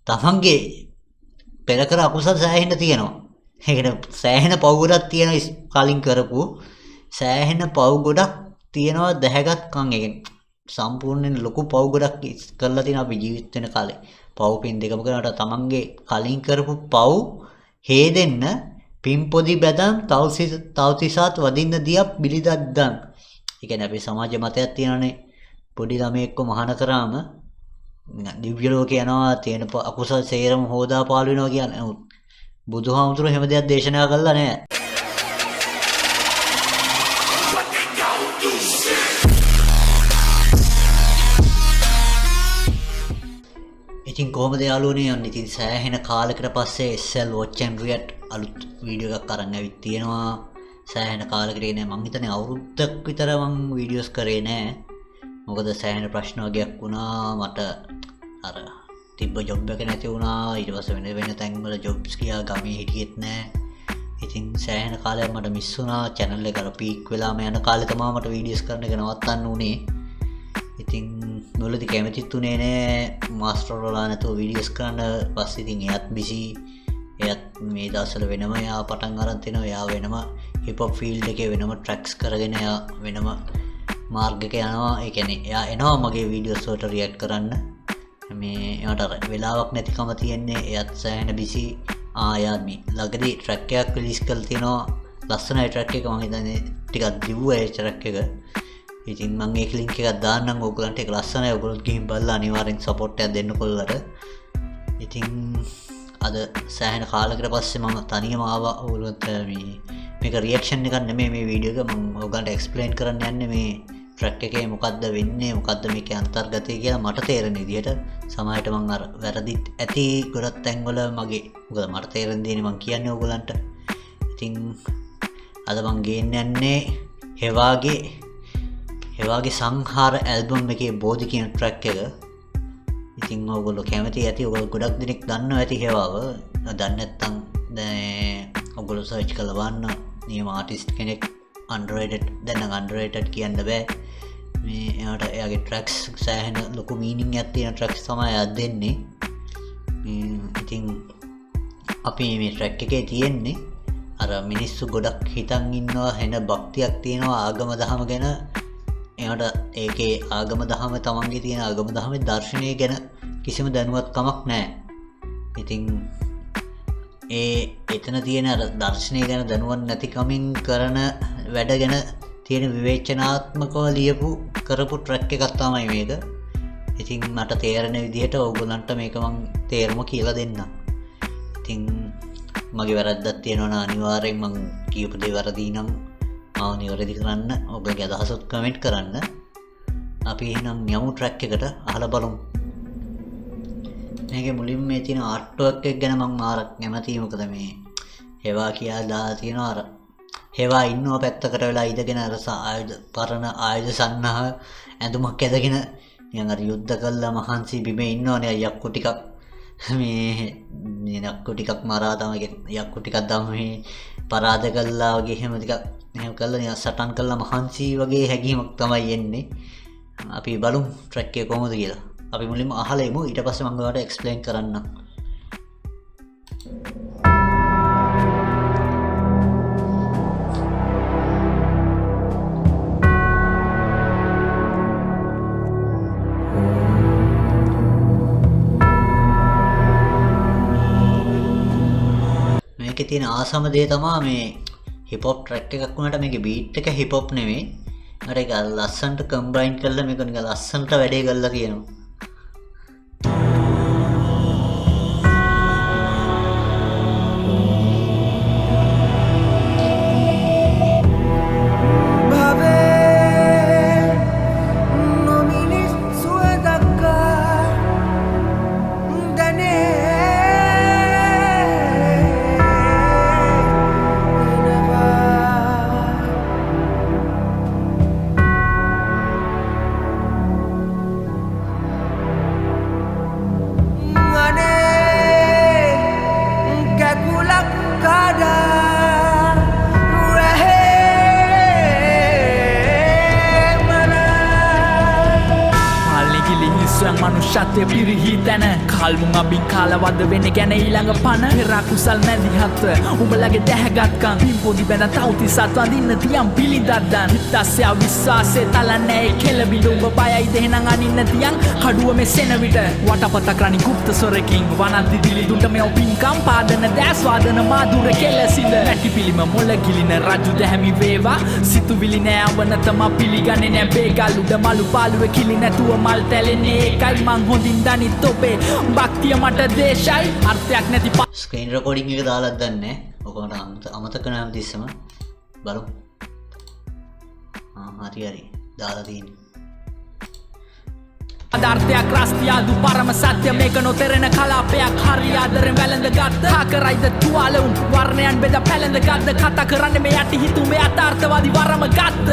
තමන්ගේ පෙර කර අකුසල් සෑහෙන්න තියෙනවා. ඒ කියන්නේ සෑහෙන පව් ගොඩක් තියෙනවා කලින් කරපු සෑහෙන පව් ගොඩක් තියෙනවා දැහැගත් කන්. ඒ කියන්නේ සම්පූර්ණයෙන් ලොකු පව් ගොඩක් කරලා තියෙනවා අපි ජීවිත වෙන කාලේ. පව් පින් දෙකම කරනකොට තමන්ගේ කලින් කරපු පව් හේදෙන්න පින් පොදි බැදම් තව්තිසාත් වදින්න දියක් බිලිදක් දන්. ඒ කියන්නේ අපේ සමාජ මතයක් තියෙනවානේ පොඩි ළමයෙක්ව මහාන කරාම දිව්‍ය ලෝකේ යනවා තියෙන අකුසල් සේරම හොදා පාළු වෙනවා කියන්නේ. නමුත් බුදුහාමුදුරුවෝ එහෙම දෙයක් දේශනා කළා නෑ. ඉතින් කොහොමද යාළුවනේ යන්නේ? ඉතින් සෑහෙන කාලයකට පස්සේ SL Watch and React අලුත් වීඩියෝ එකක් අරන් ඇවිත් තියෙනවා. සෑහෙන කාලයකට නෑ මං හිතන්නේ අවුරුද්දක් විතර මං වීඩියෝස් කරේ නෑ. මොකද සෑහෙන ප්‍රශ්න වගේක් වුණා මට. අර තිබ්බ ජොබ් එක නැති වුණා. ඊට පස්සේ වෙන වෙන තැන්වල ජොබ්ස් ගියා, ගමේ හිටියෙත් නෑ. ඉතින් සෑහෙන කාලයක් මට මිස් වුණා. චැනල් එක අර පීක් වෙලාම යන කාලේ තමයි මට වීඩියෝස් කරන එක නවත්තන්න උනේ. ඉතින් මුලදී කැමතිත් උනේ නෑ මාස්ටර් වලා නැතුව වීඩියෝස් කරන්න. පස්සේ ඉතින් එයාත් බිසි. එයාත් මේ දවස්වල වෙනම එයා පටන් අරන් තිනවා. එයා වෙනම හිප් හොප් ෆීල්ඩ් එකේ වෙනම ට්‍රැක්ස් කරගෙන එයා වෙනම මාර්ගයක යනවා. ඒ කියන්නේ එයා එනවා මගේ වීඩියෝස් වලට රියැක්ට් කරන්න. මේ එයාට අර වෙලාවක් නැතිකම තියෙන්නේ. එයාත් සෑහෙන බිසි. එයා මේ ළඟදී ට්‍රැක් එකක් රිලීස් කරලා තිනවා. ලස්සනයි ට්‍රැක් එක. මං හිතන්නේ ටිකක් දිව්වා ඒ ට්‍රැක් එක. ඉතින් මං ඒක ලින්ක් එකක් දාන්නම් ඕගොල්ලන්ට. ඒක ලස්සනයි. ඔයගොල්ලොත් ගිහින් බලලා අනිවාර්යෙන් සපෝට් එකක් දෙන්න කොල්ලට. ඉතින් අද සෑහෙන කාලයකට පස්සේ මම තනියම ආවා ඔයගොල්ලන්ට මේ මේක රියැක්ෂන් එකක් නෙමෙයි මේ වීඩියෝ එක. මං ඔයගොල්ලන්ට එක්ස්ප්ලেইন කරන්න යන්නේ මේ ට්‍රැක් එකේ මොකද්ද වෙන්නේ මොකද්ද මේකේ අන්තර්ගතය කියලා මට තේරෙන විදිහට. සමහරවිට මං අර වැරදිත් ඇති ගොඩක් තැන්වල මගේ, මොකද මට තේරෙන දේනේ මං කියන්නේ ඔයගොල්ලන්ට. ඉතින් අද මං ගේන්න යන්නේ හෙවාගේ සංහාර ඇල්බම් එකේ බෝධි කියන ට්‍රැක් එක. ඉතින් ඔයගොල්ලෝ කැමති ඇති. ඔයගොල්ලෝ ගොඩක් දෙනෙක් දන්නවා ඇති හෙවාව. දන්නේ නැත්නම් දැන් ඔයගොල්ලෝ සර්ච් කරලා බලන්න. නියම ආටිස්ට් කෙනෙක්, අන්ඩර්රේටඩ්. දැන් නම් අන්ඩර්රේටඩ් කියන්න බෑ. මේ එයාට එයාගේ ට්‍රැක්ස් සෑහෙන ලොකු මීනින් එකක් තියෙන ට්‍රැක්ස් තමයි එයා දෙන්නේ. මේ ඉතින් අපි මේ ට්‍රැක් එකේ තියෙන්නේ අර මිනිස්සු ගොඩක් හිතන් ඉන්නවා හෙන භක්තියක් තියෙනවා ආගම දහම ගැන. එයාට ඒකේ ආගම දහම තමන්ගේ තියෙන ආගම දහමේ දර්ශනය ගැන කිසිම දැනුවත්කමක් නෑ. ඉතින් ඒ එතන තියෙන අර දර්ශනය ගැන දැනුවත් නැතිකමින් කරන වැඩ ගැන තියෙන විවේචනාත්මකව ලියපු කරපු ට්‍රැක් එකක් තමයි මේක. ඉතින් මට තේරෙන විදිහට ඕගොල්ලන්ට මේක මං තේරුම කියලා දෙන්නම්. ඉතින් මගේ වැරද්දක් තියෙනවා නම් අනිවාර්යෙන් මං කියපු දේ වැරදි නම් මාව නිවැරදි කරන්න, ඔයගොල්ලෝගේ අදහසත් කමෙන්ට් කරන්න. අපි එහෙනම් යමු ට්‍රැක් එකට අහලා බලමු. මේකේ මුලින්ම මේ තියෙන ආර්ට් වර්ක් එක ගැන මං මාරක් කැමතියි. මොකද මේ හෙවා කියලා දාලා තියෙනවා අර හෙවා ඉන්නවා පැත්තකට වෙලා ඉඳගෙන අර ආයුධ පරණ ආයුධ සන්නාහ ඇඳුමක් ඇඳගෙන නිකන් අර යුද්ධ කළා මහන්සි බිමේ ඉන්නවනේ යක්කු ටිකක් මේ යක්කු ටිකක් මරා තමයි යක්කු ටිකක් දාම මේ පරාද කළා වගේ එහෙම ටිකක් එහෙම කළා නිකන් සටන් කළා මහන්සි වගේ හැඟීමක් තමයි එන්නේ. අපි බලමු ට්‍රැක් එක කොහොමද කියලා. අපි මුලින්ම අහලා එමු. ඊට පස්සේ මම ඔයාලට එක්ස්ප්ලেইন කරන්නම්. මේකේ තියෙන ආසම දේ තමා මේ හිප් හොප් ට්‍රැක් එකක් වුණාට මේකේ බීට් එක හිප් හොප් නෙමෙයි. අර ඒක ලස්සනට කම්බයින් කරලා මේක නිකන් ලස්සනට වැඩේ කරලා තියෙනවා. මනුෂ්‍යත්වය පිරිහි තැන කල්මුන් අබින් කාලා වද වෙන්නේ ගැන ඊළඟ පණ පෙර අකුසල් මැදිහත්ව උඹලගේ දැහැගත්කම් පින් පොදි බැඳ තව්තිසත් වඳින්න තියම් පිළිඳක් දන් හිතස්ය අවිශ්වාසය තලන්නේ ඒ කෙලබිඳ උඹ බයයිද එහෙනම් අනින්න තියන් කඩුව මේ සෙන විට වටපතක් රණි ගුප්ත සොරකින් වනද්දි දිලිදුන්ට මෙව පින්කම් පාදන දැස් වාදන මාදුර කෙලසිඳ පැටි පිළිම මොළ ගිලින රජු දැහැමි වේවා සිතුවිලි නෑ අවනත මා පිළිගන්නේ නෑ බේගල් උඩ මලු පාළුවේ කිලි නැතුව මල් තැලෙන්නේ ඒකයි මං හොඳින් දනිත් ඔබේ භක්තිය මට දේශයි අර්ථයක් නැති ස්ක්‍රීන් රෙකෝඩින් එක දාලත් දන්නේ ඔක මට අමතක කරන හැමතිස්සෙම බලමු. ආ හරි හරි දාලා තියෙන්නේ. අදාර්ථයක් රස්තියාදු පරම සත්‍ය මේක නොතෙරෙන කලාපයක් හරි ආදරෙන් වැළඳ ගත්ත කාකරයිද තුවාල උන් වර්ණයන් බෙද පැලඳ ගත්ත කතා කරන්නේ මේ යටි හිතුමේ යථාර්ථවාදී වරම ගත්ත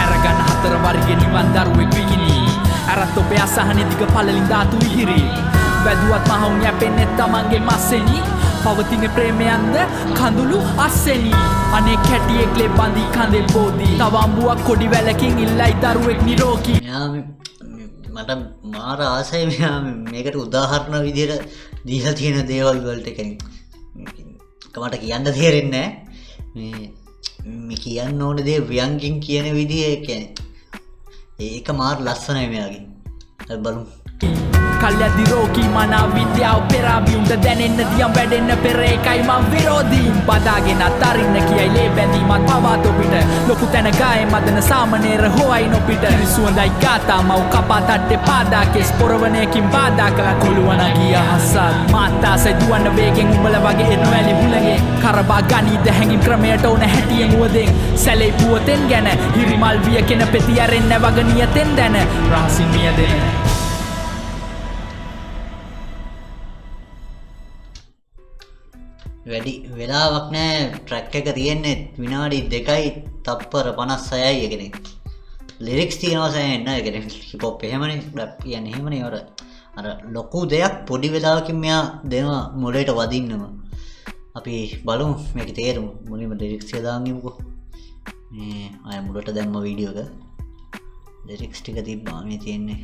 අරගන්න හතර වර්ගයේ නිවන් දරුවෙක් විකිණී අරත් ඔබේ අසහනෙ දිග පළලින් ධාතු ඉහිරි වැදුවත් මහවුන් යැපෙන්නේ තමන්ගේ මස්සෙනි පවතින ප්‍රේමයන්ද කඳුළු අස්සෙනි අනේ කැටියෙක් ලේ බඳී කඳේ බෝධි තව අඹුවක් කොඩි වැලකින් ඉල්ලයි දරුවෙක් නිරෝගී. මෙයා මට මාර ආසයි මෙයා මේකට උදාහරණ විදියට දීලා තියෙන දේවල් වලට. ඒ කියන්නේ මට කියන්න තේරෙන්නේ නැහැ මේ කියන්න ඕන දේ ව්‍යංගින් කියන විදිය. ඒ කියන්නේ ඒක මාර ලස්සනයි මෙයාගේ. අපි බලමු. කල්යදි රෝගී මනා විද්‍යාව පෙරාවි උන්ට දැනෙන්න දියම් වැඩෙන්න පෙර ඒකයි මං විරෝධී බදාගෙන අතරින්න කියයි ලේ බැඳීමත් පවා තොපිට ලොකු තැන ගායේ මදන සාමනේර හොයයි නොපිට සුවඳයි ගාතා මව් කපා තට්ටේ පාදා කෙස් පොරවණයකින් බාධා කළා කොළුවන ගිය හසත් මාත් ආසයි දුවන්න වේගෙන් උඹල වගේ එනු ඇලි හුළඟේ කරබා ගනීද හැඟීම් ක්‍රමයට ඕන හැටියෙන් උවදෙන් සැලේ පුවතෙන් ගැන හිරිමල් විය කෙන පෙති ඇරෙන්න වග නියතෙන් දැන රහසින් මියදෙන වැඩි වෙලාවක් නෑ ට්‍රැක් එක තියෙන්නේ විනාඩි 2යි තප්පර 56යි. ඒ කියන්නේ ලිරික්ස් තියෙනවා සෑහෙන්න. ඒ කියන්නේ හිප් හොප් එහෙමනේ රැප් කියන්නේ එහෙමනේ. අර ලොකු දෙයක් පොඩි වෙලාවකින් මෙයා දෙනවා මොලේට වදින්නම. අපි බලමු මේකේ තේරුම. මුලින්ම ලිරික්ස් එක දාන් ඉමුකෝ. මේ ආය මුලට දැම්ම වීඩියෝ එක ලිරික්ස් ටික තිබ්බා මේ තියෙන්නේ.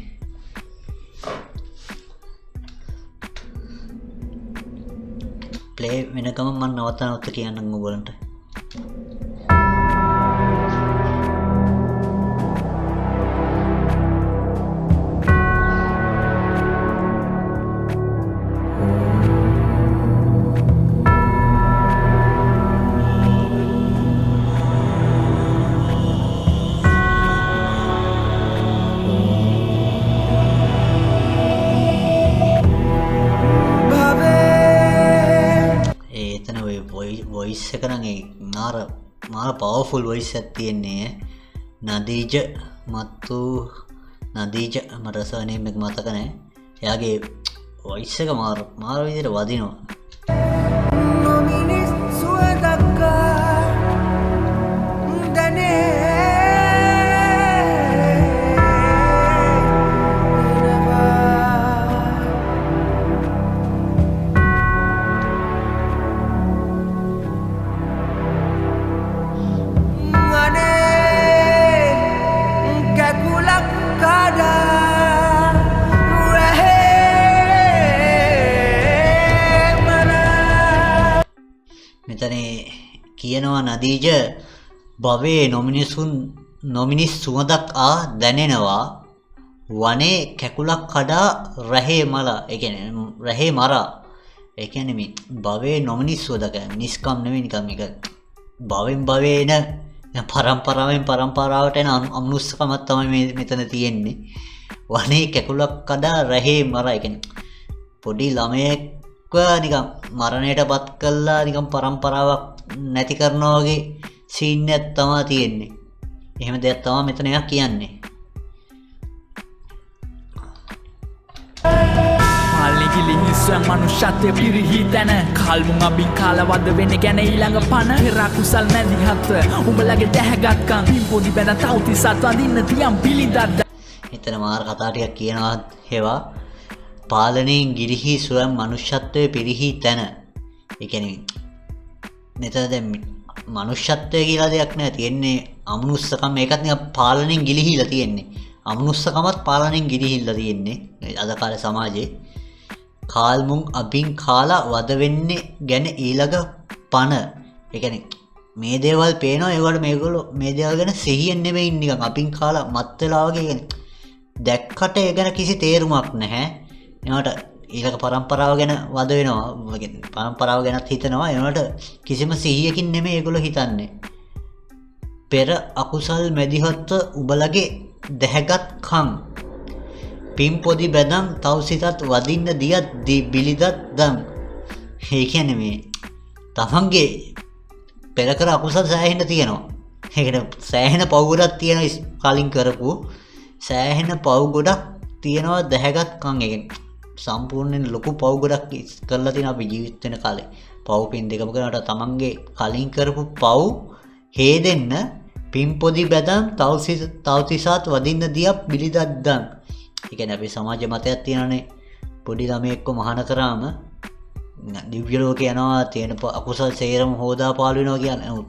ප්ලේ වෙනකම මම නවත්ත නවත්ත කියන්නම් ඔයගොල්ලන්ට. වොයිස් එක නම් ඒ මාර පවර්ෆුල් වොයිස් එකක් තියෙන්නේ. නදීජ මත්තු නදීජ මට සර්නේම් එක මතක නෑ. එයාගේ වොයිස් එක මාර විදිහට වදිනවා. මෙතන කියනවා නදීජ භවයේ නොමිනිස් සුවඳක් ආ දැනෙනවා වනේ කැකුලක් කඩා රැහේ මල. ඒ කියන්නේ රැහේ මරා. ඒ කියන්නේ මේ භවයේ නොමිනිස් සුවඳක් මිනිස්කම් නෙවෙයි නිකන් මේක භවෙන් භවේ එන පරම්පරාවෙන් පරම්පරාවට එන අමනුෂ්‍යකමක් තමයි මේ මෙතන තියෙන්නේ. වනේ කැකුලක් කඩා රැහේ මරා. ඒ කියන්නේ පොඩි ළමයෙක් නිකන් මරණයට පත් කළා නිකන් පරම්පරාවක් නැති කරනවා වගේ සීන් එකක් තමයි තියෙන්නේ. එහෙම දෙයක් තමයි මෙතන එයා කියන්නේ. පාලිගිලි හිස්වැන් මනුෂ්‍යත්වය පිරිහි තැන කල්මුන් අබින් කාලා වද වෙන්නේ ගැන ඊළඟ පණ පෙර අකුසල් මැදිහත්ව උඹලගේ දැහැගත්කම් පින් පොදි බැඳ තව්තිසත් වඳින්න තියම් පිළිඳක්. මෙතන මාර කතා ටිකක් කියනවා හේවා. පාලනයෙන් ගිලිහි ස්වයං මනුෂ්‍යත්වයේ පිරිහි තැන. ඒ කියන්නේ මෙතන දැන් මනුෂ්‍යත්වය කියලා දෙයක් නෑ තියෙන්නේ, අමනුෂ්‍යකම. ඒකත් නිකන් පාලනයෙන් ගිලිහිලා තියෙන්නේ. අමනුෂ්‍යකමත් පාලනයෙන් ගිලිහිලා තියෙන්නේ අද කාලේ සමාජයේ. කාල්මුන් අබින් කාලා වද වෙන්නේ ගැන ඊළඟ පණ. ඒ කියන්නේ මේ දේවල් පේනවා, ඒවට මේගොල්ලෝ මේ දේවල් ගැන සිහියෙන් නෙමෙයි ඉන්නේ, නිකන් අබින් කාලා මත් වෙලා වගේ. කියන්නේ දැක්කට ඒ ගැන කිසි තේරුමක් නැහැ. ඒවට ඊළඟ පරම්පරාව ගැන වද වෙනවා, පරම්පරාව ගැනත් හිතනවා. ඒවට කිසිම සිහියකින් නෙමෙයි ඒගොල්ලෝ හිතන්නේ. පෙර අකුසල් මැදිහත්ව උඹලගේ දැහැගත් කන් පින් පොදි බැදම් තව්සිතත් වදින්න දියත් බිලිදත් දම්. ඒ කියන්නේ මේ තමන්ගේ පෙර කර අකුසල් සෑහෙන්න තියෙනවා. ඒකට සෑහෙන පව් ගොඩක් තියෙනවා, කලින් කරපු සෑහෙන පව් ගොඩක් තියෙනවා දැහැගත් කන්. ඒ කියන්නේ සම්පූර්ණයෙන් ලොකු පව් ගොඩක් කරලා තියෙනවා අපි ජීවිත වෙන කාලේ. පව් පින් දෙකම කරනකොට තමන්ගේ කලින් කරපු පව් හේදෙන්න පින් පොදි බැදම් තව්තිසාත් වදින්න දියක් බිලිදත් දම්. ඒ කියන්නේ අපේ සමාජ මතයක් තියෙනවානේ, පොඩි ළමයෙක්ව මහාන කරාම දිව්‍ය ලෝකේ යනවා, තියෙන අකුසල් සේරම හොදා පාළු වෙනවා කියන්නේ. නමුත්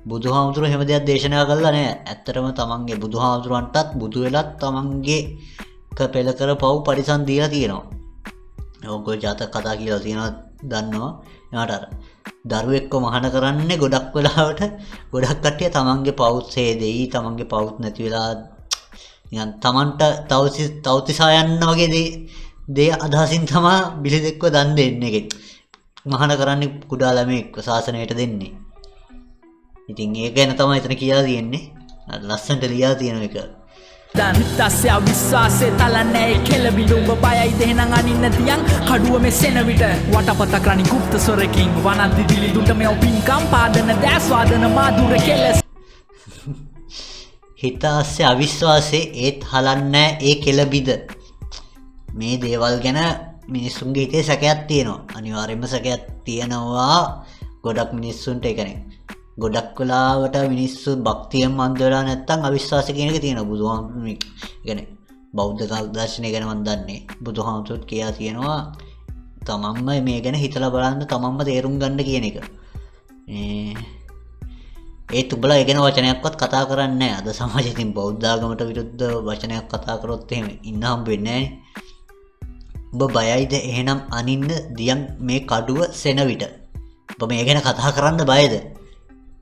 බුදුහාමුදුරුවෝ එහෙම දෙයක් දේශනා කළා නෑ. ඇත්තටම තමන්ගේ බුදුහාමුදුරුවන්ටත් බුදු වෙලත් තමන්ගේ පෙළ කර පව් පරිසම් දීලා තියෙනවා. ඔයගොල්ලෝ ජාතක කතා කියලා තියෙනවා දන්නවා. එයාට අර දරුවෙක්ව මහාන කරන්නේ ගොඩක් වෙලාවට ගොඩක් කට්ටිය තමන්ගේ පවුත් හේදෙයි, තමන්ගේ පවුත් නැති වෙලා නිකන් තමන්ට තව්තිසා යන්න වගේ දේ අදහසින් තමා බිලිදෙක්ව දන් දෙන්නේ. ඒකෙන් මහාන කරන්නේ කුඩා ළමයෙක්ව ශාසනයට දෙන්නේ. ඉතින් ඒක ගැන තමයි එතන කියලා තියෙන්නේ. අර ලස්සනට ලියලා තියෙන එක. හිතස්ය විශ්වාසය තලන්නේ ඒ කෙලබිඳ උඹ බයයිද එහෙනම් අනින්න තියන් කඩුව මේ සෙන විට වටපතක් රණි ගුප්ත සොරකින් වනද්දි දිලිඳුන්ට මෙව පින්කම් පාදන දෑස් වාදන මාදුර කෙලස්. හිතාස්‍ය අවිශ්වාසයේ ඒත් හලන්නේ ඒ කෙලබිඳ. මේ දේවල් ගැන මිනිස්සුන්ගේ හිතේ සැකයක් තියෙනවා. අනිවාර්යයෙන්ම සැකයක් තියෙනවා ගොඩක් මිනිස්සුන්ට. ඒ කියන්නේ ගොඩක් වෙලාවට මිනිස්සු භක්තියෙන් මන්ද වෙලා නැත්තම් අවිශ්වාස කියන එක තියෙනවා. බුදුහාමුදුරුවෝ මේ, ඒ කියන්නේ බෞද්ධ දර්ශනය ගැන මම දන්නේ. බුදුහාමුදුරුවෝත් කියලා තියෙනවා තමන්ම මේ ගැන හිතලා බලන්න, තමන්ම තේරුම් ගන්න කියන එක. ඒත් උඹලා ඒ ගැන වචනයක්වත් කතා කරන්නේ නැහැ. අද සමාජයේ ඉතින් බෞද්ධ ආගමට විරුද්ධ වචනයක් කතා කරොත් එහෙම ඉන්න හම්බ වෙන්නේ නැහනේ. උඹ බයයිද එහෙනම් අනින්න දියන් මේ කඩුව සෙන විට? උඹ මේ ගැන කතා කරන්න බයද?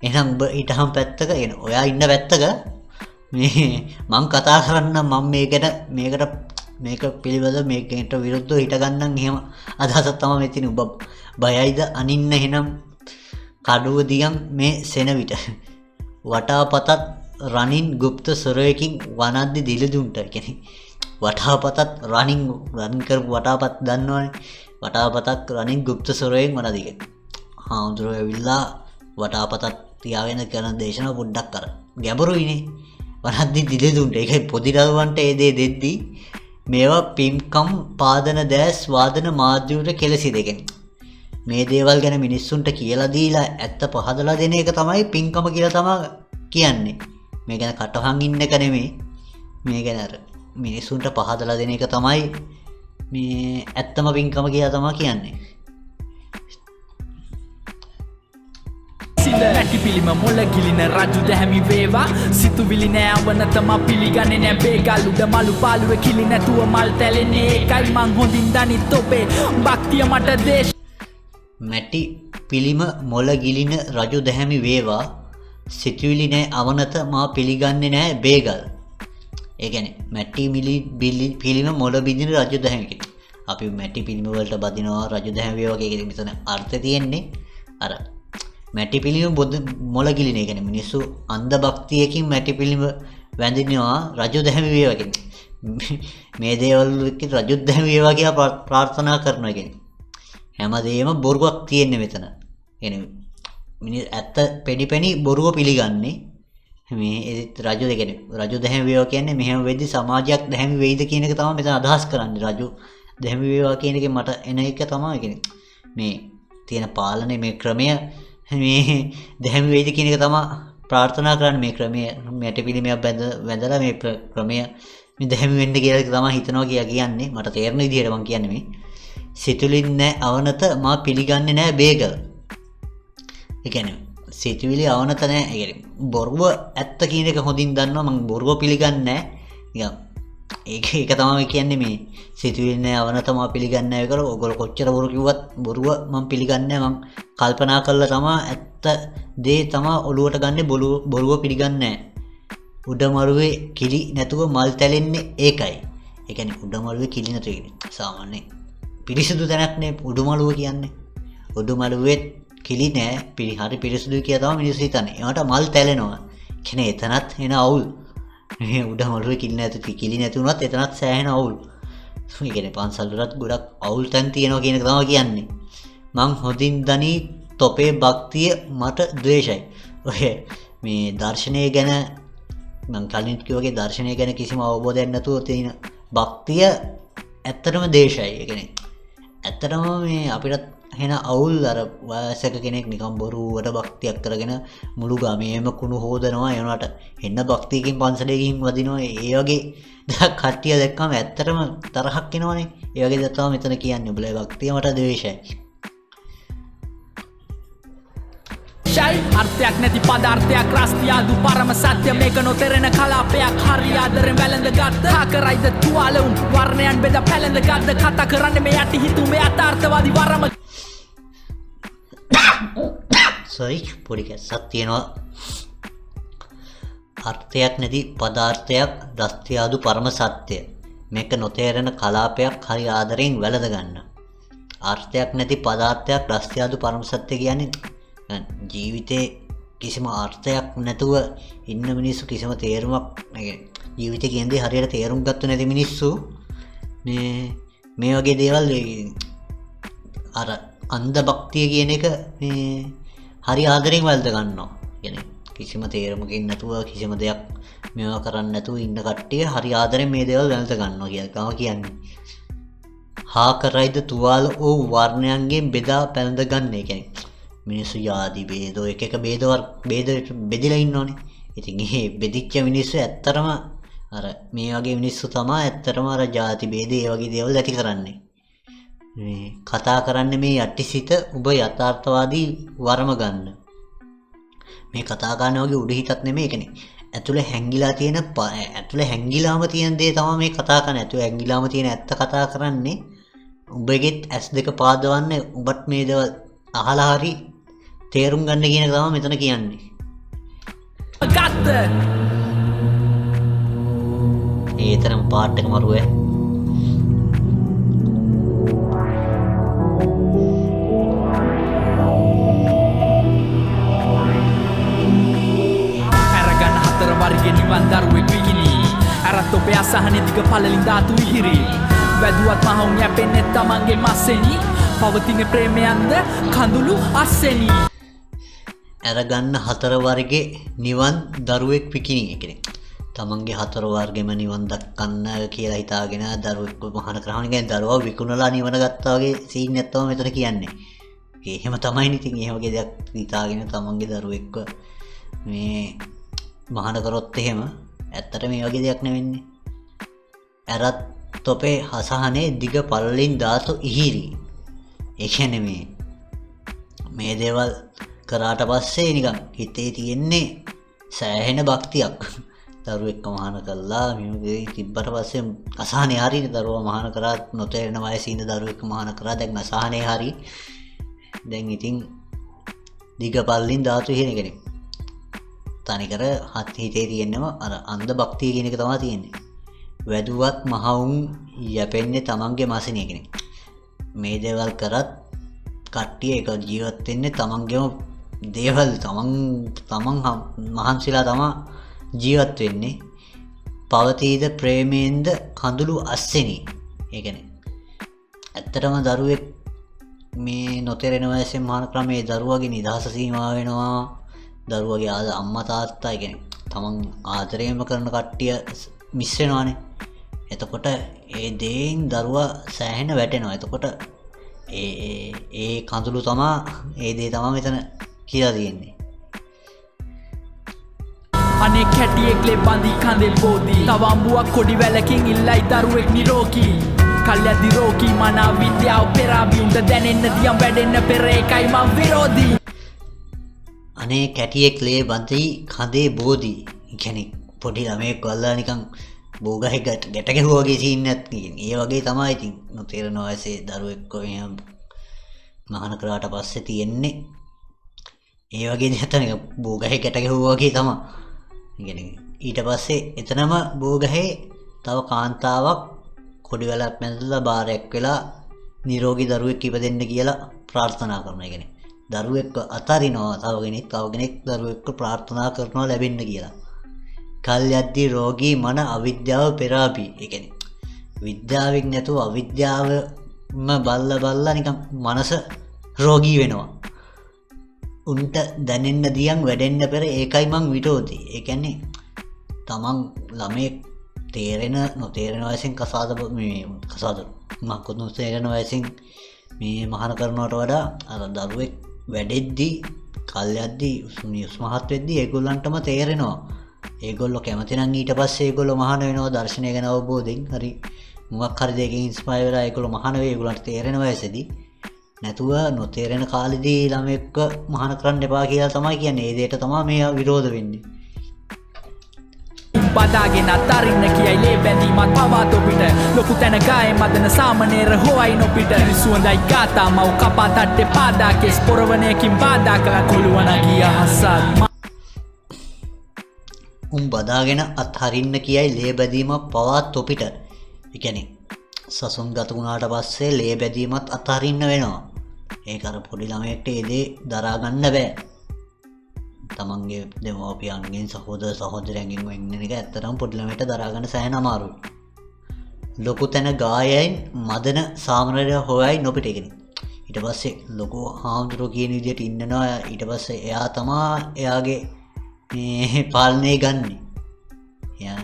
එහෙනම් උඹ ඊටහම් පැත්තක එන ඔයා ඉන්න පැත්තක මේ මං කතා කරන්න, මං මේ ගැන මේකට මේක පිළිබඳ මේකට විරුද්ධව හිටගන්නම් එහෙම අදහසක් තමයි මේ තියෙන්නේ. උඹ බයයිද අනින්න එහෙනම් කඩුව දියන් මේ සෙන විට? වටාපතත් රණින් ගුප්ත සොරයකින් වනද්දි දිලිදුන්ට. ඒ කියන්නේ වටාපතත් රණින් කරපු වටාපත් දන්නවනේ. වටාපතක් රණින් ගුප්ත සොරයෙන් වනද්දි කියන්නේ. හාමුදුරුවෝ ඇවිල්ලා වටාපතත් තියාගෙන කරන දේශනාව පොඩ්ඩක් අර ගැඹුරුයිනේ. වනද්දි දිලිදුන්ට. ඒකයි පොඩි දරුවන්ට ඒ දේ දෙද්දි මේවා පින්කම් පාදන දෑස් වාදන මාධ්‍යවල කෙලසිද. ඒ කියන්නේ මේ දේවල් ගැන මිනිස්සුන්ට කියලා දීලා ඇත්ත පහදලා දෙන එක තමයි පින්කම කියලා තමා කියන්නේ. මේ ගැන කටහන් ඉන්න එක නෙමෙයි. මේ ගැන අර මිනිස්සුන්ට පහදලා දෙන එක තමයි මේ ඇත්තම පින්කම කියලා තමා කියන්නේ. සිඳ ඇටි පිළිම මොළ ගිලින රජු දැහැමි වේවා. සිතුවිලි නෑ අවනත මා පිළිගන්නේ නෑ බේගල්. උඩ මලු පාළුවේ කිලි නැතුව මල් තැලෙන්නේ ඒකයි මං හොඳින් දනිත් ඔබේ භක්තිය මට දේශ. මැටි පිළිම මොළ ගිලින රජු දැහැමි වේවා. සිතුවිලි නෑ අවනත මා පිළිගන්නේ නෑ බේගල්. ඒ කියන්නේ මැටි පිළිම මොළ බිඳින රජු දැහැමි කෙනෙක්. අපි මැටි පිළිම වලට බදිනවා රජු දැහැමි වේවා කියන එක මෙතන අර්ථය තියෙන්නේ අර මැටි පිළිම මොළ ගිලින. ඒ කියන්නේ මිනිස්සු අන්ධ භක්තියකින් මැටි පිළිම වැඳිනවා රජු දැහැමි වේවා කියන්නේ. මේ දේවල් එක්ක රජු දැහැමි වේවා කියලා ප්‍රාර්ථනා කරනවා. ඒ කියන්නේ හැමදේම බොරුවක් තියෙන්නේ මෙතන. ඒ කියන්නේ ඇත්ත පෙනි පෙනි බොරුව පිළිගන්නේ. මේ ඒත් රජු, ඒ කියන්නේ රජු දැහැමි වේවා කියන්නේ මෙහෙම වෙද්දි සමාජයක් දැහැමි වෙයිද කියන එක තමයි මෙතන අදහස් කරන්නේ. රජු දැහැමි වේවා කියන එකෙන් මට එන එක තමයි ඒ කියන්නේ මේ තියෙන පාලනය මේ ක්‍රමය මේ දැහැමි වෙයිද කියන එක තමයි ප්‍රාර්ථනා කරන්නේ. මේ ක්‍රමය මැටි පිළිමයක් වැඳලා මේ ක්‍රමය නිදහැමි වෙන්න කියලා තමයි හිතනවා කියලා කියන්නේ. මට තේරෙන විදිහට මං කියන්නේ මේ. සිතුවිලි නෑ අවනත මා පිළිගන්නේ නෑ බේග. ඒ කියන්නේ සිතුවිලි අවනත නෑ. ඒ කියන්නේ බොරුව ඇත්ත කියන එක හොඳින් දන්නවා. මං බොරුව පිළිගන්නේ නෑ. නිකන් ඒක තමයි කියන්නේ මේ සිතුවිලි නෑ අවනත මා පිළිගන්නේ නෑ කියලා. ඔයගොල්ලෝ කොච්චර බොරු කිව්වත් බොරුව මං පිළිගන්නේ නෑ. මං කල්පනා කරලා තමා ඇත්ත දේ තමා ඔලුවට ගන්නෙ, බොරුව පිළිගන්නේ නෑ. උඩමළුවේ කිලි නැතුව මල් තැලෙන්නේ ඒකයි. ඒ කියන්නේ උඩමළුවේ කිලි නැතුව කියන්නේ සාමාන්‍යයෙන් පිරිසිදු තැනක් නේ උඩමළුව කියන්නේ. උඩමළුවේ කිලි නෑ, හරි පිරිසිදුයි කියලා තමයි මිනිස්සු හිතන්නේ. ඒවට මල් තැලෙනවා. කියන්නේ එතනත් එන අවුල්. මේ උඩමළුවේ කිලි නැතු, කිලි නැති වුණත් එතනත් සෑහෙන අවුල්. ඒ කියන්නේ පන්සල් වලත් ගොඩක් අවුල් තැන් තියෙනවා කියන එක තමයි කියන්නේ. මං හොඳින් දනී තොපේ භක්තිය මට ද්වේෂයි. ඔය මේ දර්ශනය ගැන මං කලින් කිව්වා වගේ දර්ශනය ගැන කිසිම අවබෝධයක් නැතුව තියෙන භක්තිය ඇත්තටම ද්වේෂයි. ඒ කියන්නේ ඇත්තටම මේ අපිටත් හෙන අවුල් අර වයසක කෙනෙක් නිකන් බොරුවට භක්තියක් කරගෙන මුළු ගමේම කුණු හොදනවා. ඒ වුණාට එන්න භක්තියකින් පන්සලේ ගිහින් වදිනවා. ඒ වගේ දෙයක් කට්ටිය දැක්කම ඇත්තටම තරහක් එනවනේ. ඒ වගේ දෙයක් තමයි මෙතන කියන්නේ. උඹලා භක්තිය මට ද්වේෂයි. අර්ථයක් නැති පදාර්ථයක් රස්තියාදු පරම සත්‍ය මේක නොතෙරෙන කලාපයක් හරි ආදරෙන් වැළඳ ගත්ත හකරයිද තුවාල උන් වර්ණයන් බෙද පැලඳ ගත්ත කතා කරන්නේ මේ යටි හිතුමේ යථාර්ථවාදී වරම. සෝරි පොඩි කැස්සක් තියෙනවා. අර්ථයක් නැති පදාර්ථයක් රස්තියාදු පරම සත්‍ය මේක නොතේරෙන කලාපයක් හරි ආදරෙන් වැළඳ ගන්න. අර්ථයක් නැති පදාර්ථයක් රස්තියාදු පරම සත්‍ය කියන්නේ ජීවිතේ කිසිම අර්ථයක් නැතුව ඉන්න මිනිස්සු, කිසිම තේරුමක්, ඒ කියන්නේ ජීවිතේ කියන දේ හරියට තේරුම් ගත්තු නැති මිනිස්සු මේ වගේ දේවල් අර අන්ධ භක්තිය කියන එක මේ හරි ආදරෙන් වැළඳ ගන්නවා. කියන්නේ කිසිම තේරුමකින් නැතුව කිසිම දෙයක් මේවා කරන්නේ නැතුව ඉන්න කට්ටිය හරි ආදරෙන් මේ දේවල් වැළඳ ගන්නවා කියලා තමයි කියන්නේ. හා කරයිද තුවාල වූ වර්ණයන්ගෙන් බෙදා පැළඳ ගන්න. ඒ කියන්නේ මිනිස්සු ජාති භේද එක එක භේද බෙදිලා ඉන්නෝනේ. ඉතින් ඒ බෙදිච්ච මිනිස්සු ඇත්තටම අර මේ වගේ මිනිස්සු තමා ඇත්තටම අර ජාති භේද ඒ වගේ දේවල් ඇති කරන්නේ. මේ කතා කරන්නේ මේ යටිසිත ඔබ යථාර්ථවාදී වරම ගන්න. මේ කතා කරන වගේ උඩ හිතක් නෙමෙයි. ඒ කියන්නේ ඇතුළේ හැංගිලා තියෙන ඇතුළේ හැංගිලාම තියෙන දේ තමයි මේ කතා කරන්නේ. ඇතුළේ හැංගිලාම තියෙන ඇත්ත කතා කරන්නේ. උඹගෙත් ඇස් දෙක පාදවන්නේ උඹත් මේ දේවල් අහලා හරි තේරුම් ගන්න කියන එක තමයි මෙතන කියන්නේ. ගත්ත. ඒ තරම් පාට් එක මරුවේ. අරගන්න හතර වර්ගේ නිවන් දරුවෙක් විකිණි. අරත් ඔබේ අසහනෙ දිග පළලින් ධාතු ඉහිරි. වැදුවත් මහවුන් යැපෙන්නේ තමන්ගේ මස්සෙනි. පවතින ප්‍රේමයන්ද කඳුළු අස්සෙනි. අරගන්න හතර වර්ගේ නිවන් දරුවෙක් විකිණි. ඒ කියන්නේ තමන්ගේ හතර වර්ගෙම නිවන් දක්කන්න කියලා හිතාගෙන දරුවෙක් මහාන කරාම නිකන් දරුවා විකුණලා නිවන ගත්තා වගේ සීන් එකක් තමයි මෙතන කියන්නේ. ඒ එහෙම තමයිනේ. ඉතින් එහෙම වගේ දෙයක් හිතාගෙන තමන්ගේ දරුවෙක්ව මේ මහාන කරොත් එහෙම ඇත්තට මේ වගේ දෙයක් නෙවෙන්නේ. ඇරත් තොපේ හසහනේ දිග පළලින් ධාතු ඉහිරි. ඒ කියන්නේ මේ දේවල් කරාට පස්සේ නිකන් හිතේ තියෙන්නේ සෑහෙන භක්තියක්. දරුවෙක්ව මහාන කළා මේ වගේ තිබ්බට පස්සේ අසහනේ හරිනේ. දරුවා මහාන කරා නොතේරෙන වයසේ ඉඳ දරුවෙක්ව මහාන කරා දැන් අසහනේ හරි. දැන් ඉතින් දිග පල්ලින් ධාතු ඉහිරි කෙනෙක්. තනිකර හිතේ තියෙන්නම අර අන්ධ භක්තිය කියන එක තමයි තියෙන්නේ. වැදුවත් මහවුන් යැපෙන්නේ තමන්ගේ මසිනිය කෙනෙක්. මේ දේවල් කරත් කට්ටිය එක ජීවත් වෙන්නේ තමන්ගේම දේවල් තමන් මහන්සිලා තමා ජීවත් වෙන්නේ. පවතීද ප්‍රේමයෙන්ද කඳුළු අස්සෙනි. ඒ කියන්නේ ඇත්තටම දරුවෙක් මේ නොතේරෙන වයසෙන් මහාන ක්‍රමයේ දරුවගේ නිදහස සීමා වෙනවා. දරුවගේ අම්මා තාත්තා, ඒ කියන්නේ තමන් ආදරේම කරන කට්ටිය මිස් වෙනවානේ. එතකොට ඒ දේෙන් දරුවා සෑහෙන වැටෙනවා. එතකොට ඒ කඳුළු තමා, ඒ දේ තමා මෙතන කියලා තියෙන්නේ. අනේ කැටියෙක් ලේ බඳි කඳේ බෝධි. තව අඹුවක් කොඩි වැලකින් ඉල්ලයි දරුවෙක් නිරෝගී. කල්යද්දි රෝගී මන විද්‍යාව පෙරාබි. උන්ට දැනෙන්න දියම් වැඩෙන්න පෙර ඒකයි මං විරෝධී. අනේ කැටියෙක් ලේ බඳි කඳේ බෝධි. ඒ කියන්නේ පොඩි ළමයෙක් වල්ලා නිකන් බෝගහේ ගැට ගැහුවා වගේ සීන් එකක් තියෙන. ඒ වගේ තමයි ඉතින් නොතේරෙන වයසේ දරුවෙක් එහෙම මහාන කරාට පස්සේ තියෙන්නේ. ඒ වගේ දෙයක් තමයි බෝගහේ ගැට ගැහුවා වගේ තමයි. ඒ කියන්නේ ඊට පස්සේ එතනම බෝගහේ තව කාන්තාවක් කොඩි වැලක් මැදලා බාරයක් වෙලා නිරෝගී දරුවෙක් ඉපදෙන්න කියලා ප්‍රාර්ථනා කරනවා. ඒ කියන්නේ දරුවෙක්ව අතරිනවා තව කෙනෙක්, තව කෙනෙක් දරුවෙක්ව ප්‍රාර්ථනා කරනවා ලැබෙන්න කියලා. කල් යද්දී රෝගී මන අවිද්‍යාව පෙරාපි. ඒ කියන්නේ විද්‍යාවෙන් නැතුව අවිද්‍යාවම බල්ල බල්ලා නිකන් මනස රෝගී වෙනවා. උන්ට දැනෙන්න දියන් වැඩෙන්න පෙර ඒකයි මං විරෝධී. ඒ කියන්නේ තමන් ළමයෙක් තේරෙන නොතේරෙන වයසෙන් කසාද මේ කසාද මක් නොතේරෙන වයසෙන් මේ මහාන කරනවට වඩා අර දරුවෙක් වැඩෙද්දී කල් යද්දී උස්මහත් වෙද්දී ඒගොල්ලන්ටම තේරෙනවා. ඒගොල්ලෝ කැමති නම් ඊට පස්සේ ඒගොල්ලෝ මහාන වෙනවා දර්ශනය ගැන අවබෝධයෙන් හරි මොකක් හරි දෙයකින් ඉන්ස්පයර් වෙලා ඒගොල්ලෝ මහාන වෙයි ඒගොල්ලන්ට තේරෙන වයසේදී. නැතුව නොතේරෙන කාලෙදී ළමයෙක්ව මහාන කරන්න එපා කියලා තමයි කියන්නේ. ඒ දෙයට තමයි මේ විරෝධ වෙන්නේ. බදාගෙන අතරින්න කියයි ලේ බැඳීමත් පවා තොපිට. ලොකු තැන ගායේ මදන සාමනීර හොයයි නොපිට. සුවඳයි ගාතා මව් කපා තට්ටේ පාදා කෙස් පොරවණයකින් බාධා කළා කොළුවන ගිය හසත්. උන් බදාගෙන අත්හරින්න කියයි ලේ බැඳීමක් පවා තොපිට. ඒ කියන්නේ සසුන් ගත වුණාට පස්සේ ලේ බැඳීමත් අත්හරින්න වෙනවා. ඒක අර පොඩි ළමයෙක්ට ඒ දේ දරා ගන්න බෑ. තමන්ගේ දෙමව්පියන්ගෙන් සහෝදර සහෝදරයන්ගෙන් වෙන් වෙන එක ඇත්තටම පොඩි ළමයට දරා ගන්න සෑහෙන අමාරුයි. ලොකු තැන ගායයින් මදන සාමනීර හොයයි නොපිට. ඒ කියන්නේ ඊට පස්සේ ලොකු හාමුදුරුවෝ කියන විදියට ඉන්නනවා. ඊට පස්සේ එයා තමා එයාගේ මේ පාලනය ගන්නෙ. එයා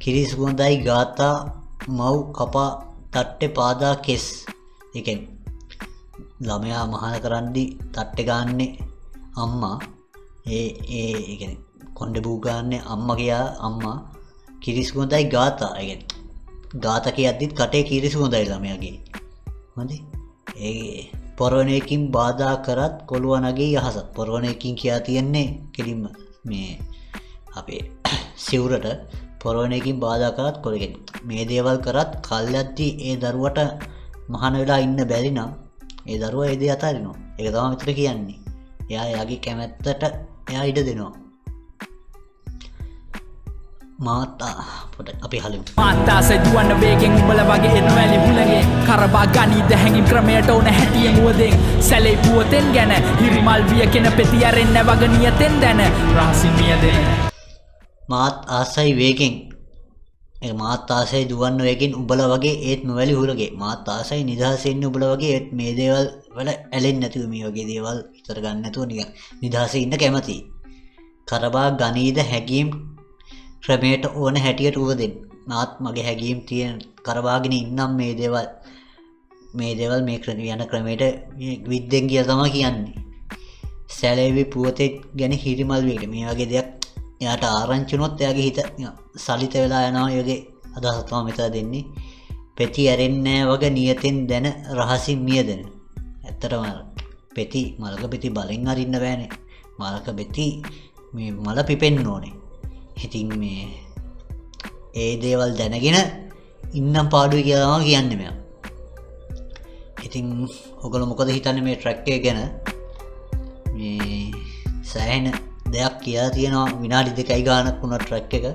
කිරි සුවඳයි ගාතා මව් කපා තට්ටේ පාදා කෙස්. ඒ කියන්නේ ළමයා මහාන කරද්දි තට්ටේ ගාන්නේ අම්මා. ඒ ඒ ඒ කියන්නේ කොණ්ඩේ බූ ගාන්නේ අම්මා කියා අම්මා කිරි සුවඳයි ගාතා. ඒ කියන්නේ ගාතා කියද්දිත් කටේ කිරි සුවඳයි ළමයාගේ. හොඳේ. ඒ පොරවණයකින් බාධා කරත් කොළුවා නගේ යහසත්. පොරවණයකින් කියා තියෙන්නේ කෙලින්ම මේ අපේ සිවුරට පොරවණයකින් බාධා කරත් කොළගෙන මේ දේවල් කරත් කල්යද්දි ඒ දරුවට මහාන වෙලා ඉන්න බැරි නම් ඒ දරුවා ඒ දේ අතාරිනවා. ඒක තමයි මෙතන කියන්නේ. එයා එයාගේ කැමැත්තට එයා ඉඩ දෙනවා. මාතා පොඩ අපි හලිමු. මාතා සයිදුවන්න වේගෙන් උඹලා වගේ එනවැලි හුලඟේ කරබා ගනීද හැඟීම් ක්‍රමයට ඕන හැටියෙන් උවදෙන් සැලේ පුවතෙන් ගැන හිරිමල් වියකෙන පෙති ඇරෙන්න වග නියතෙන් දැන රහසින් මියදෙන. මාත් ආසයි වේගෙන්. ඒ මාත් ආසයි දුවන්න වේගෙන් උඹලා වගේ ඒත් නොවැලි හුලගේ. මාත් ආසයි නිදහසේ ඉන්න උඹලා වගේ ඒත් මේ දේවල් වල ඇලෙන්නේ නැතුව මේ වගේ දේවල් හිතට ගන්න නැතුව නිකන් නිදහසේ ඉන්න කැමතියි. කරබා ගනීද හැඟීම් ක්‍රමයට ඕන හැටියට උවදෙන්. මාත් මගේ හැඟීම් තියෙන කරබාගෙන ඉන්නම් මේ දේවල් මේ දේවල් මේ යන ක්‍රමයට මේ විද්දෙන් කියලා තමයි කියන්නේ. සැලෙවි පුවතේ ගැන හිරිමල් වේග මේ වගේ දෙයක් එයාට ආරංචි වුණොත් එයාගේ හිත සලිත වෙලා යනවා. ඒ වගේ අදහසක් තමයි මෙතන දෙන්නේ. පෙති ඇරෙන්නේ නෑ වගේ නියතෙන් දැන රහසින් මියදෙන. ඇත්තටම අර පෙති මලක පෙති බලෙන් අරින්න බෑනේ. මලක පෙති මේ මල පිපෙන්න ඕනේ. ඉතින් මේ ඒ දේවල් දැනගෙන ඉන්නම් පාඩුයි කියලා තමයි කියන්නේ මෙයා. ඉතින් ඔයගොල්ලෝ මොකද හිතන්නේ මේ ට්‍රැක් එක ගැන? මේ සෑහෙන දෙයක් කියලා තියෙනවා. විනාඩි 2යි ගානක් වුණා ට්‍රැක් එක.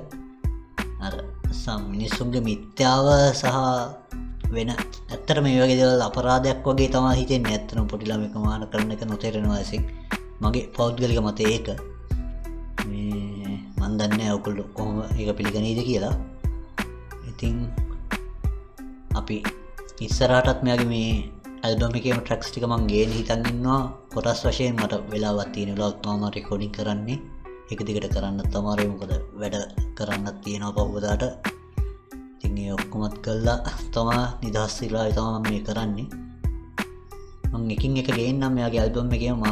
අර මිනිස්සුන්ගේ මිත්‍යාව සහ වෙන ඇත්තට මේ වගේ දේවල් අපරාධයක් වගේ තමයි හිතෙන්නේ. ඇත්තටම පොඩි ළමෙක් මාන කරන එක නොතේරෙන වයසෙන්. මගේ පෞද්ගලික මතය ඒක. මේ මන් දන්නේ නෑ ඔයගොල්ලෝ කොහොම ඒක පිළිගනීද කියලා. ඉතින් අපි ඉස්සරහටත් මෙයාගේ මේ ඇල්බම් එකේම ට්‍රැක්ස් ටික මං ගේන්න හිතන් ඉන්නවා. කොටස් වශයෙන් මට වෙලාවක් තියෙන වෙලාවක් තමයි මම රෙකෝඩින් කරන්නේ. එක දිගට කරන්නත් අමාරුයි, මොකද වැඩ කරන්නත් තියෙනවා පහුවදාට. ඉතින් ඒ ඔක්කොමත් කළා තමා නිදහස් වෙලා තමයි මම මේ කරන්නේ. මං එකින් එක ගේන්නම් මෙයාගේ ඇල්බම් එකේම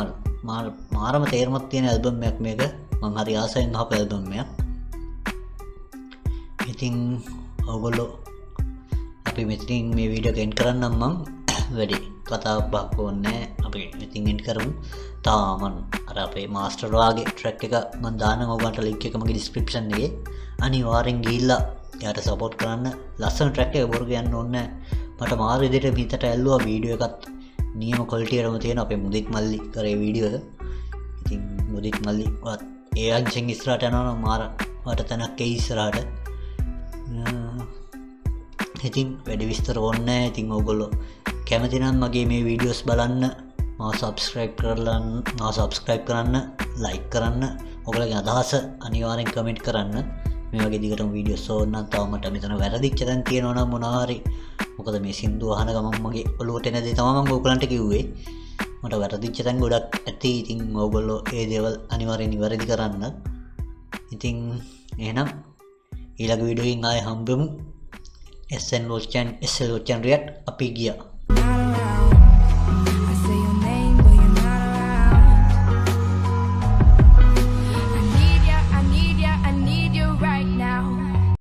මාරම තේරුමක් තියෙන ඇල්බම් එකක් මේක. මං හරි ආසයින් අහපු ඇල්බම් එකක්. ඉතින් ඔයගොල්ලෝ අපි මෙතනින් මේ වීඩියෝ එක එන්ඩ් කරන්නම්. මං වැඩි කතා බහක් ඕනේ නෑ. අපි මෙතින් එන්ඩ් කරමු. තාම මං අර අපේ මාස්ටර් වාගේ ට්‍රැක් එක මං දාන්නම් ඔයගොල්ලන්ට ලින්ක් එක මගේ ඩිස්ක්‍රිප්ෂන් එකේ. අනිවාර්යෙන් ගිහිල්ලා එයාට සපෝට් කරන්න. ලස්සන ට්‍රැක් එක, බොරු කියන්න ඕනේ නෑ. මට මාර විදිහට හිතට ඇල්ලුවා. වීඩියෝ එකත් නියම ක්වොලිටියටම තියෙන අපේ මුදිත් මල්ලි කරේ වීඩියෝ එක. ඉතින් මුදිත් මල්ලි ඔයත් ඒ අංශෙන් ඉස්සරහට යනවා නම් මාර මට තැනක් එයි ඉස්සරහට. ඉතින් වැඩි විස්තර ඕනේ නෑ. ඉතින් ඔයගොල්ලෝ කැමති නම් මගේ මේ වීඩියෝස් බලන්න මාව සබ්ස්ක්‍රයිබ් කරලා, මාව සබ්ස්ක්‍රයිබ් කරන්න, ලයික් කරන්න, ඔයගොල්ලෝගේ අදහස අනිවාර්යෙන් කමෙන්ට් කරන්න. මේ වගේ දිගටම වීඩියෝස් ඕන නම්, තව මට මෙතන වැරදිච්ච තැන් තියෙනවා නම් මොනවා හරි, මොකද මේ සින්දුව අහන ගමන් මගේ ඔළුවට එන දේ තමයි මම ඔයගොල්ලන්ට කිව්වේ. මට වැරදිච්ච තැන් ගොඩක් ඇති. ඉතින් ඔයගොල්ලෝ ඒ දේවල් අනිවාර්යෙන් නිවැරදි කරන්න. ඉතින් එහෙනම් ඊළඟ වීඩියෝ එකකින් ආයෙ හම්බෙමු. SN Watch and SL Watch and React. අපි ගියා.